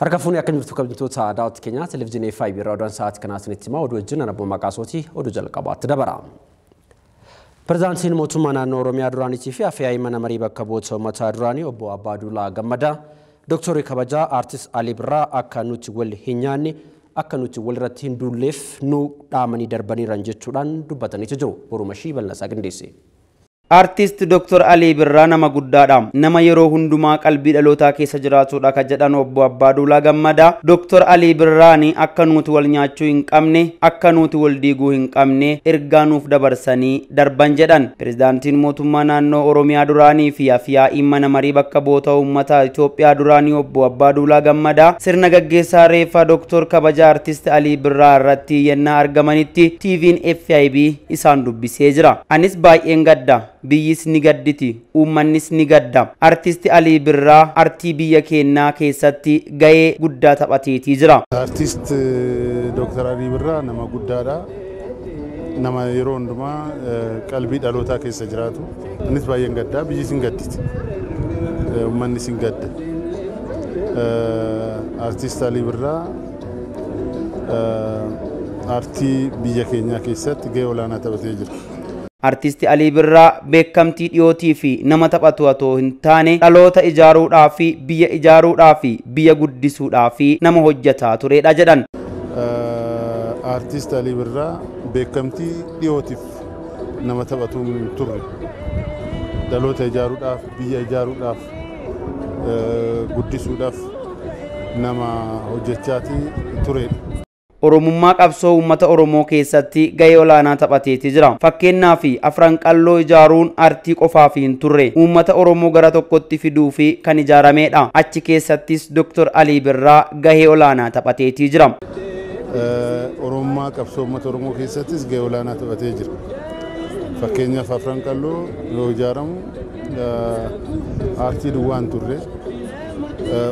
Harka fuunee akka jirtu kabajamtoota daawwattoota keenya televezyiinii FIB irraa oduun sa'aatii kanaa isinitti himaa oduu wajjin Anabboo Maqaasootii oduu jalqabaatti dabara. Pireezidaantiin mootummaa naannoo Oromiyaa duraaniitii fi afyaa'ii mana marii bakka bu'oota uummataa duraanii obbo Abbaaduulaa Gammadaa Dooktorri kabajaa Aartist Alii Birraa akka nuti wal hin nyaanne akka nuti walirratti hin duulleef nu dhaamanii darbaniiran jechuudhaan dubbataniitu jiru. Borumashii Bal'aasaa Qindeesse. Artist Dr. Alii Birraa nama guddaadha. Nama yeroo hundumaa qalbii dhalootaa keessa jiraatudha kan jedhan obbo Abbaaduulaa Gammadaa. Dr. Alii Birraan akka nuti wal nyaachuu hin qabne, akka nuti wal diiguu hin qabne ergaa nuuf dabarsanii darban jedhan. Pireezidaantiin mootummaa naannoo Oromiyaa duraanii fi afyaa'iin mana marii bakka bu'oota uummataa Itoophiyaa duraanii obbo Abbaaduulaa Gammadaa sirna gaggeessaa reeffaa Dr. kabajaa Artist Alii Birraa irratti yennaa argamanitti TV'n FIB isaan dubbisee jira. Anis baay'een gadda. Biyyis ni gadditi, uummannis ni gadda. Artisti Alii Birraa artii biyya keenyaa keessatti gahee guddaa taphateetii jira. Artist Dr. Alii Birraa nama guddaadha. Nama yeroo hundumaa qalbii dhalootaa keessa jiraatu. Innis baay'een gadda, biyyis hin gadditi. Uummannis hin gadda. Artist Alii Birraa artii biyya keenyaa keessatti gahee olaanaa taphatee jira. Artisti Alii Birraa beekamtii dhiyootii fi nama taphatu otoo hin taane dhaloota ijaaruudhaa fi biyya ijaaruudhaa fi biyya guddisuudhaa fi nama hojjetaa turedha jedhan. Artist Alii Birraa beekamtii dhiyootiif nama taphatu hin turre. Dhaloota ijaaruudhaaf, biyya ijaaruudhaaf, guddisuudhaaf nama hojjechaatii turedha. Oromummaa qabsoo uummata Oromoo keessatti gahee olaanaa taphateeti jira. Fakkeenyaaf afran qalloo ijaaruun artii qofaaf hin turre. Uummata Oromoo gara tokkotti fiduu fi kan ijaaramedha. Achi keessattis Dr. Alii Birraa gahee olaanaa taphateeti jira. Oromummaa qabsoo uummata Oromoo keessattis gahee olaanaa taphatee jira. Fakkeenyaaf afran qalloo yoo ijaaramu aartii duwwaa hin turre.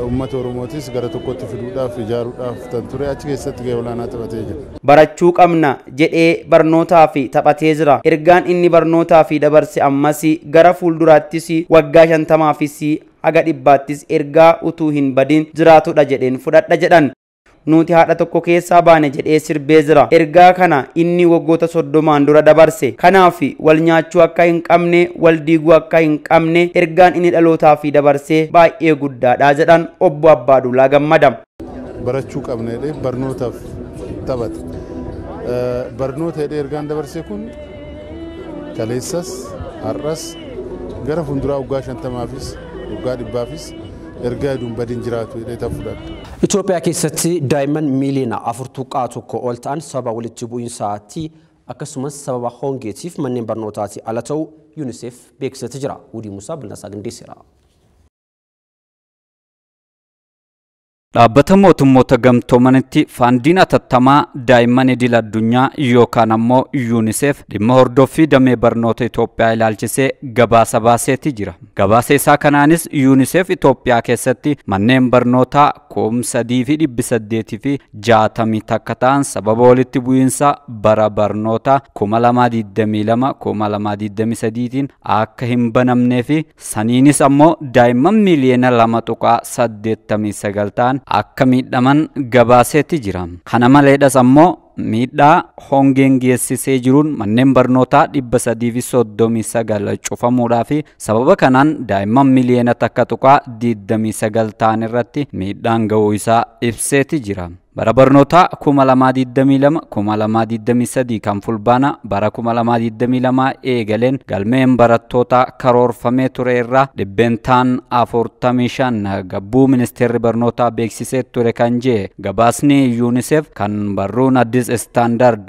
Uummata Oromootis gara tokkotti fiduudhaaf ijaaruudhaaf kan ture achi keessatti gahee olaanaa taphatee jira. Barachuu qabna jedhee barnootaa fi taphatee jira. Ergaan inni barnootaa fi dabarse ammas gara fuulduraattis waggaa 50fis haga 100ttis ergaa utuu hin badin jiraatudha jedheen fudhadha jedhan. Nuti haadha tokko keessaa baane jedhee sirbee jira. Ergaa kana inni waggoota 30 dura dabarse. Kanaaf wal nyaachuu akka hin qabne, wal diiguu akka hin qabne ergaan inni dhalootaa fi dabarsee baay'ee guddaadha jedhan obbo Abbaaduulaa Gammada. Barachuu qabna jedhee barnootaaf taphate. Barnoota jedhee ergaan dabarse kun kaleessas har'as gara fuulduraa waggaa 50fis waggaa 100fis ergaa hedduun badin jiraatu jedhee fudhadha. Itoophiyaa keessatti daa'imman miiliyoona 4.1 ol ta'an sababa walitti bu'iinsaatti akkasumas sababa hongeetiif manneen barnootaatti ala ta'uu UNICEF beeksisee jira. Wudii Musaa Bilnaasaa Qindeesseera. Dhaabbata mootummoota gamtoomanitti faandiin atattamaa daa'imman idil addunyaa yookaan ammoo UNICEF dhimma hordoffii damee barnoota Itoophiyaa ilaalchisee gabaasa baaseeti jira. Gabaasa isaa kanaanis UNICEF Itoophiyaa keessatti manneen barnootaa 3861 ta'an sababa walitti bu'iinsa bara barnootaa 2022-2023tiin akka hin banamnee fi saniinis ammoo daa'imman miiliyoona 2.89 ta'an akka miidhaman gabaaseeti jira. Kana maleedhas ammoo miidhaa hongeen geessisee jiruun manneen barnootaa 339 cufamuudhaa fi sababa kanaan daa'imman miiliyoona 1.29 ta'an irratti miidhaan ga'uu isaa ibseeti jira. Bara barnootaa 2022-2023 kan fulbaana bara 2022 eegaleen galmeen barattoota karoorfamee ture irraa 45% gabbuu ministeerri barnootaa beeksisee ture kan jee gabaasni UNICEF kan barruun Addis Standard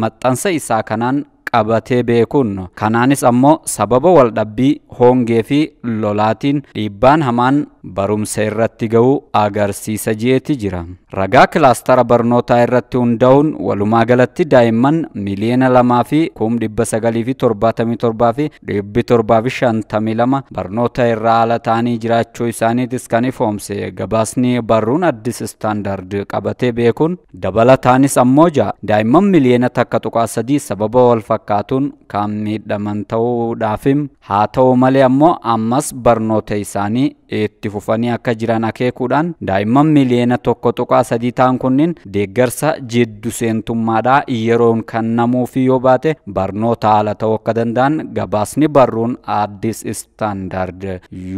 maxxansa isaa kanaan qabatee beekuun kanaanis ammoo sababa waldhabbii hongee fi lolaatiin dhiibbaan hamaan barumsa irratti ga'uu agarsiisa jeeti jira. Ragaa kilaastara barnootaa irratti hundaa'uun walumaa galatti daa'imman miiliyoona 2,977,752 barnoota irraa ala ta'anii jiraachuu isaaniitis kan ifoomse gabaasni barruun Addis Standard qabatee beekuun dabalataanis ammoo daa'imman miiliyoona 1.3 sababa wal fakkaatuun kan miidhaman ta'uudhaafim haa ta'u malee ammoo ammas barnoota isaanii itti fufanii akka jiran akeekuudhaan daa'imman miliyoona 1.3 ta'an kunniin deeggarsa jiddu seentummaadhaa yeroon kennamuufii yoo baate barnoota haala ta'uu akka danda'an gabaasni barruun Addis Standard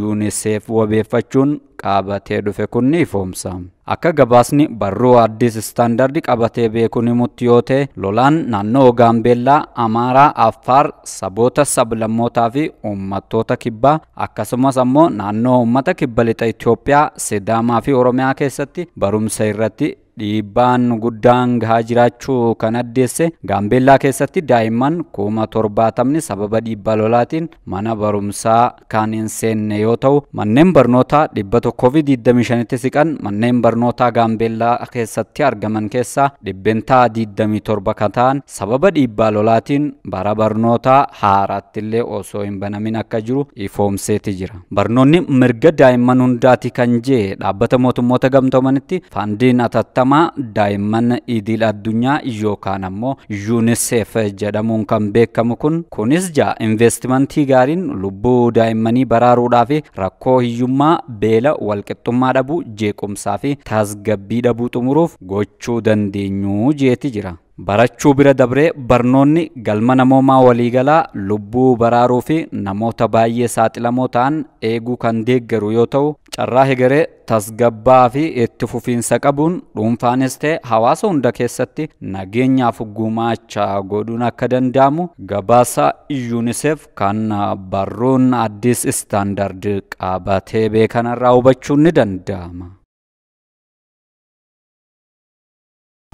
UNICEF wabeeffachuun qabatee dhufe kun ni ifoomsa. Akka gabaasni barruu Addis Standard qabatee beekuun himutti yoo ta'e lolaan naannoo Gaambeellaa, Amaaraa, Affaar, saboota sablammootaa fi uummattoota kibbaa akkasumas ammoo naannoo uummata kibba lixa Itoophiyaa, Sidaamaa fi Oromiyaa keessatti barumsa irratti dhiibbaan guddaan gahaa jiraachuu kan addeesse Gaambeellaa keessatti daa'imman 70,000 sababa dhiibbaa lolaatiin mana barumsaa kan hin seenne yoo ta'u manneen barnootaa 125tti siqan manneen barnootaa Gaambeellaa keessatti argaman keessaa 27% kan ta'an sababa dhiibbaa lolaatiin bara barnootaa haaraatti illee osoo hin banamin akka jiru ifoomseeti jira. Barnoonni mirga daa'imman hundaati kan jee dhaabbata mootummoota gamtoomanitti faandiin atattamaa daa'imman idil addunyaa yookaan ammoo UNICEF jedhamuun kan beekamu kunis jaa investimentii gaariin lubbuu daa'immanii baraaruudhaa fi rakkoo hiyyummaa, beela, walqixxummaa dhabuu, jeequmsaa fi tasgabbii dhabuu xumuruuf gochuu dandeenyu jeeti jira. Barachuu bira dabree barnoonni galma namoomaa waliigalaa lubbuu baraaruu fi namoota baay'ee saaxilamoo ta'an eeguu kan deeggaru yoo ta'u carraa hegeree tasgabbaa fi itti fufiinsa qabuun dhuunfaanis ta'e hawaasa hunda keessatti nageenyaaf gumaacha godhuun akka danda'amu gabaasa UNICEF kan barruun Addis Standard qabatee beekanarraa hubachuun ni danda'ama.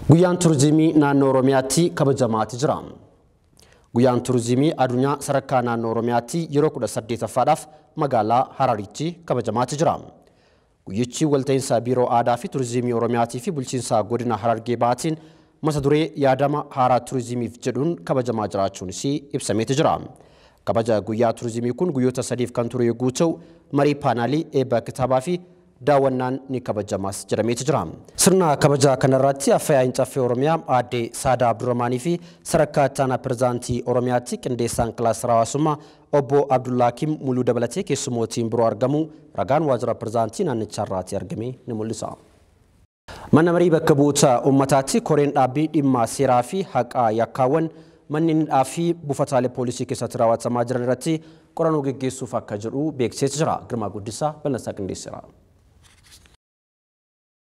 Guyyaan turizimii naannoo Oromiyaatti kabajamaati jira. Guyyaan turizimii addunyaa sadarkaa naannoo Oromiyaatti yeroo 18ffaadhaaf magaalaa Hararitti kabajamaati jira. Guyyichi walta'iinsa Biiroo Aadaa fi Turizimii Oromiyaatii fi bulchiinsa godina Harargee Bahaatiin mata duree yaadama haaraa turizimiif jedhuun kabajamaa jiraachuunis ibsameeti jira. Kabaja guyyaa turizimii kun guyyoota sadiif kan ture yogguu ta'u marii paanaalii, eebba kitaabaa fi daawwannaan ni kabajamaas jedhameeti jira. Sirna kabajaa kanarratti Afyaa'in Caffee Oromiyaa Aadde Saadaa Abdurrahmaanii fi sadarkaa itti aanaa pirezidaantii Oromiyaatti qindeessaan kilaastara hawaasummaa obbo Abdullaakim Muluu dabalatee keessumootiin biroo argamu ragaan waajjira pirezidaantii naannicharraatti argame ni mul'isa. Mana marii bakka bu'oota uummataatti koreen dhaabbii dhimma seeraa fi haqaa yakkaawwan manneen hidhaa fi buufataalee poolisii keessatti raawwatamaa jiran irratti qorannoo geggeessuuf akka jedhu beeksisee jira. Girmaa Guddisaa bal'insaa qindeesseera.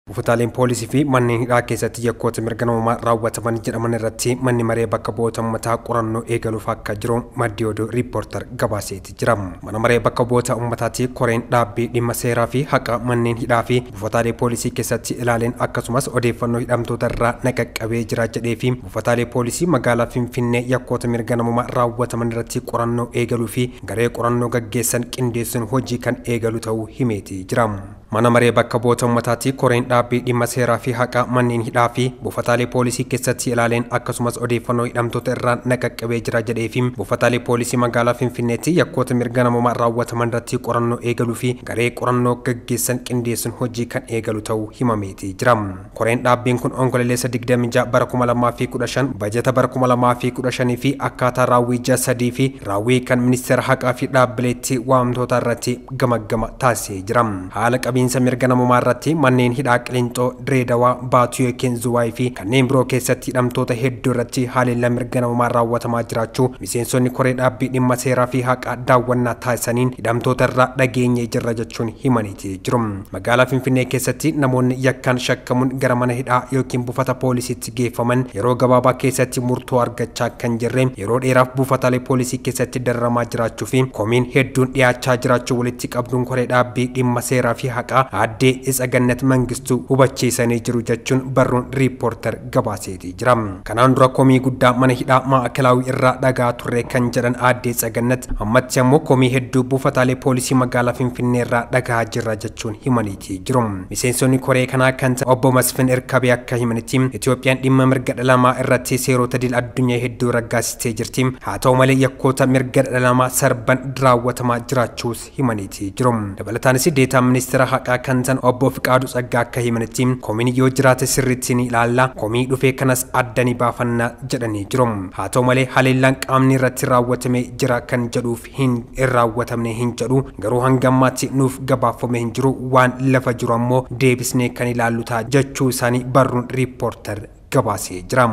Buufataaleen poolisii fi manneen hidhaa keessatti yakkoota mirga namoomaa raawwataman jedhaman irratti manni maree bakka bu'oota uummataa qorannoo eegaluuf akka jiru maddi oduu riippoortar gabaaseeti jira. Mana maree bakka bu'oota uummataatti koreen dhaabbii dhimma seeraa fi haqa manneen hidhaa fi buufataalee poolisii keessatti ilaaleen akkasumas odeeffannoo hidhamtoota irraa naqaqqabee jira jedhee fi buufataalee poolisii magaalaa Finfinnee yakkoota mirga namoomaa raawwataman irratti qorannoo eegaluu fi garee qorannoo gaggeessan qindeessuun hojii kan eegalu ta'uu himeeti jira. Mana maree bakka bu'oota uummataatti koreen dhaabbii dhimma seeraa fi haqa manneen hidhaa fi buufataalee poolisii keessatti ilaaleen akkasumas odeeffannoo hidhamtoota irraa naqaqqabee jira jedhee fi buufataalee poolisii magaalaa Finfinneetti yakkoota mirga namoomaa raawwataman irratti qorannoo eegaluu fi garee qorannoo gaggeessan qindeessuun hojii kan eegalu ta'uu himameeti jira. Koreen dhaabbiin kun Onkololeessa 26 bara 2015 bajata bara 2015 fi akkaataa raawwii ji'a 3 fi raawwii kan ministeera haqaa fi dhaabbileetti waamtoota irratti gamaggama taasisee jira. Haala qabiinsa mirga namoomaa irratti manneen hidhaa Qilintoo, Direedawaa, Baatuu yookiin Zuwaay fi kanneen biroo keessatti hidhamtoota hedduu irratti haleellaa mirga namoomaa raawwatamaa jiraachuu miseensonni koree dhaabbii dhimma seeraa fi haqaa daawwannaa taasisaniin hidhamtoota irraa dhageenye jirra jechuun himaniiti jiru. Magaalaa Finfinnee keessatti namoonni yakkaan shakkamuun gara mana hidhaa yookiin buufata poolisiitti geeffaman yeroo gabaabaa keessatti murtoo argachaa kan jirre yeroo dheeraaf buufataalee poolisii keessatti dararamaa jiraachuu fi komiin hedduun dhiyaachaa jiraachuu walitti qabduun koree dhaabbii dhimma seeraa fi haqaa Aaddee Itsagannat Mangistuu hubachiisanii jiru jechuun barruun riippoortar gabaaseetii jira. Kanaan dura komii guddaa mana hidhaa Maakalaawii irraa dhagaa turre kan jedhan Aaddee Itsagannat ammatti ammoo komii hedduu buufataalee poolisii magaalaa Finfinnee irraa dhagaa jirra jechuun himaniitii jiru. Miseensonni koree kanaa kan ta'an obbo Masfin Irkabee akka himanitti Itoophiyaan dhimma mirga dhala namaa irratti seerota idil addunyaa hedduu raggaasistee jirti. Haa ta'u malee yakkoota mirga dhala namaa sarban raawwatamaa jiraachuus himaniitii jiru. Dabalataanis deetaan ministeera haqaa kan ta'an obbo Fiqaaduu Tsaggaa akka himanitti komiin yoo jiraate sirriitti ni ilaalla, komii dhufee kanas adda ni baafanna jedhanii jiru. Haa ta'u malee haleellaan qaamni irratti raawwatame jira kan jedhuuf hin raawwatamne hin jedhu, garuu hanga ammaatti nuuf gabaafame hin jiru, waan lafa jiru ammoo deebisnee kan ilaallu ta'a jechuu isaanii barruun Riippoortar gabaasee jira.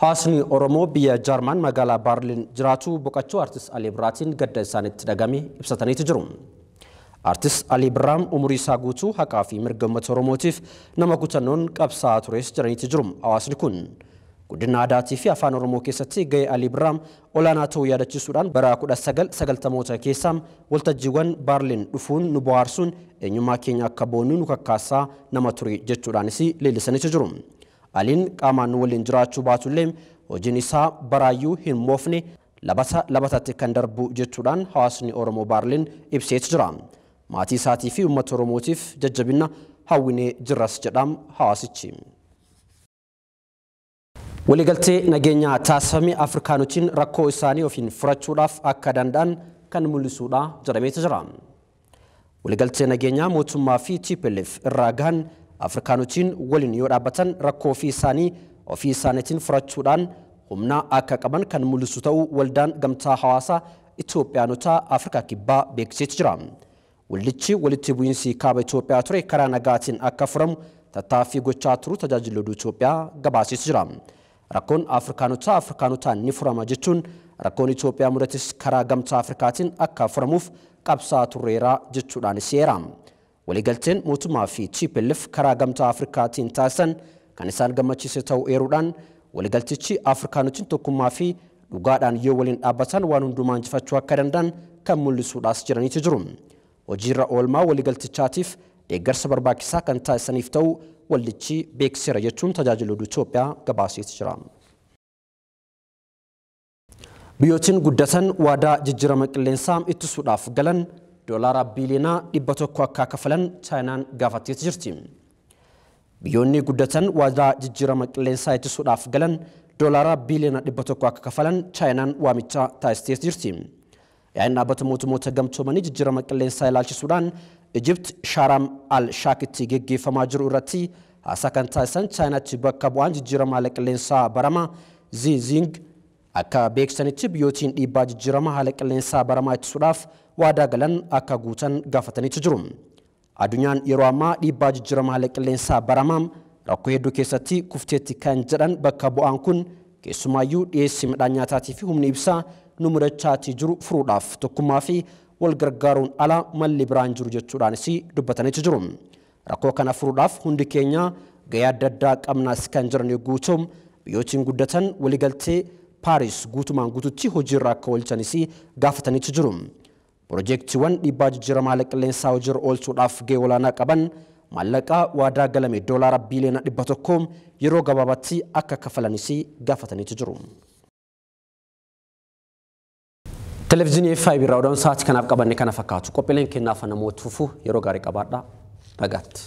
Hawaasni Oromoo biyya Jaarmaan magaalaa Baarlin jiraatu boqochuu Artist Alii Birraatiin gadda isaanitti dhagame ibsataniitu jiru. Artist Alii Birraan umurii isaa guutuu haqaa fi mirga uummata Oromootiif nama kutannoon qabsaa'aa tures jiraniitu jiru. Hawaasni kun guddina aadaatii fi afaan Oromoo keessatti gahee Alii Birraa olaanaa ta'uu yaadachiisuudhaan bara 1990moota keessa waltajjiiwwan Baarlin dhufuun nu bohaarsuun eenyummaa keenya akka boonnu nu kakkaasaa nama ture jechuudhaanis leellisaniitu jiru. Aliin qaamaan nu waliin jiraachuu baatullee hojiin isaa baraayyuu hin moofne labata labatatti kan darbu jechuudhaan hawaasni Oromoo Baarlin ibseetu jira. Maatii isaatii fi uummata Oromootiif jajjabina hawwinee jirras jedham hawaasichi. Waliigaltee nageenyaa taasifame Afrikaanotiin rakkoo isaanii ofiin furachuudhaaf akka danda'an kan mul'isuudha jedhameetu jira. Waliigaltee nageenyaa mootummaa fi TPLF irraa gahan Afrikaanotiin waliin yoo dhaabbatan rakkoo ofii isaanii ofii isaaniitiin furachuudhaan humna akka qaban kan mul'isu ta'uu waldaan gamtaa hawaasaa Itoophiyaanotaa Afrikaa Kibbaa beeksiseetu jira. Waldichi walitti bu'iinsi kaaba Itoophiyaa ture karaa nagaatiin akka furamu tattaaffii gochaa turu tajaajila oduu Itoophiyaa gabaaseetu jira. Rakkoon Afrikaanotaa Afrikaanotaan ni furama jechuun rakkoon Itoophiyaa mudates karaa gamtaa Afrikaatiin akka furamuuf qabsaa turreera jechuudhaan seera. Waliigalteen mootummaa fi TPLF karaa gamtaa Afrikaatiin taasisan kan isaan gammachiise ta'uu eeruudhaan waliigaltichi Afrikaanotiin tokkummaa fi dhugaadhaan yoo waliin dhaabbatan waan hundumaa injifachuu akka danda'an kan mul'isuudhaas jiraniitu jiru. Hojiirra oolmaa waliigaltichaatiif deeggarsa barbaachisaa kan taasisaniif ta'uu waldichi beeksiseera jechuun tajaajila oduu Itoophiyaa gabaaseetu jira. Biyyootiin guddatan waadaa jijjiirama qilleensaa ittisuudhaaf galan doolaara biiliyoona 100 akka kafalan Chaayinaan gaafatteetu jirti. Biyyoonni guddatan waadaa jijjiirama qilleensaa ittisuudhaaf galan doolaara biiliyoona 100 akka kafalan Chaayinaan waamicha taasisteetu jirti. Yaa'in dhaabbata mootummoota gamtoomanii jijjiirama qilleensaa ilaalchisuudhaan Ijipt Sharam al Shaakitti geggeeffamaa jiru irratti haasaa kan taasisan Chaayinaatti bakka bu'aan jijjiirama haala qilleensaa baramaa Xi Jinping akka beeksisanitti biyyootiin dhiibbaa jijjiirama haala qilleensaa baramaa ittisuudhaaf waadaa galan akka guutan gaafataniitu jiru. Addunyaan yeroo ammaa dhiibbaa jijjiirama haala qilleensaa baramaa rakkoo hedduu keessatti kufteetti kan jedhan bakka bu'aan kun keessumaayyuu dhiyeessii midhaan nyaataatii fi humni ibsaa nu mudachaatii jiru furuudhaaf tokkummaa fi wal gargaaruun ala malli biraan jiru jechuudhaanis dubbataniitu jiru. Rakkoo kana furuudhaaf hundi keenya gahee adda addaa qabnaas kan jiran yogguu ta'u biyyootiin guddatan waliigaltee Paaris guutumaan guututti hojiirra akka oolchanis gaafataniitu jiru. Piroojeektiiwwan dhiibbaa jijjiirama haala qilleensaa hojiirra oolchuudhaaf gahee olaanaa qaban maallaqa waadaa galame doolaara biiliyoona 100 yeroo gabaabaatti akka kafalanis gaafataniitu jiru. Televezyiinii FIB irraa oduun sa'aatii kanaaf qabanne kana fakkaatu qophiileen kennaaf namoota fufu yeroo gaarii qabaadhaa. Nagaatti.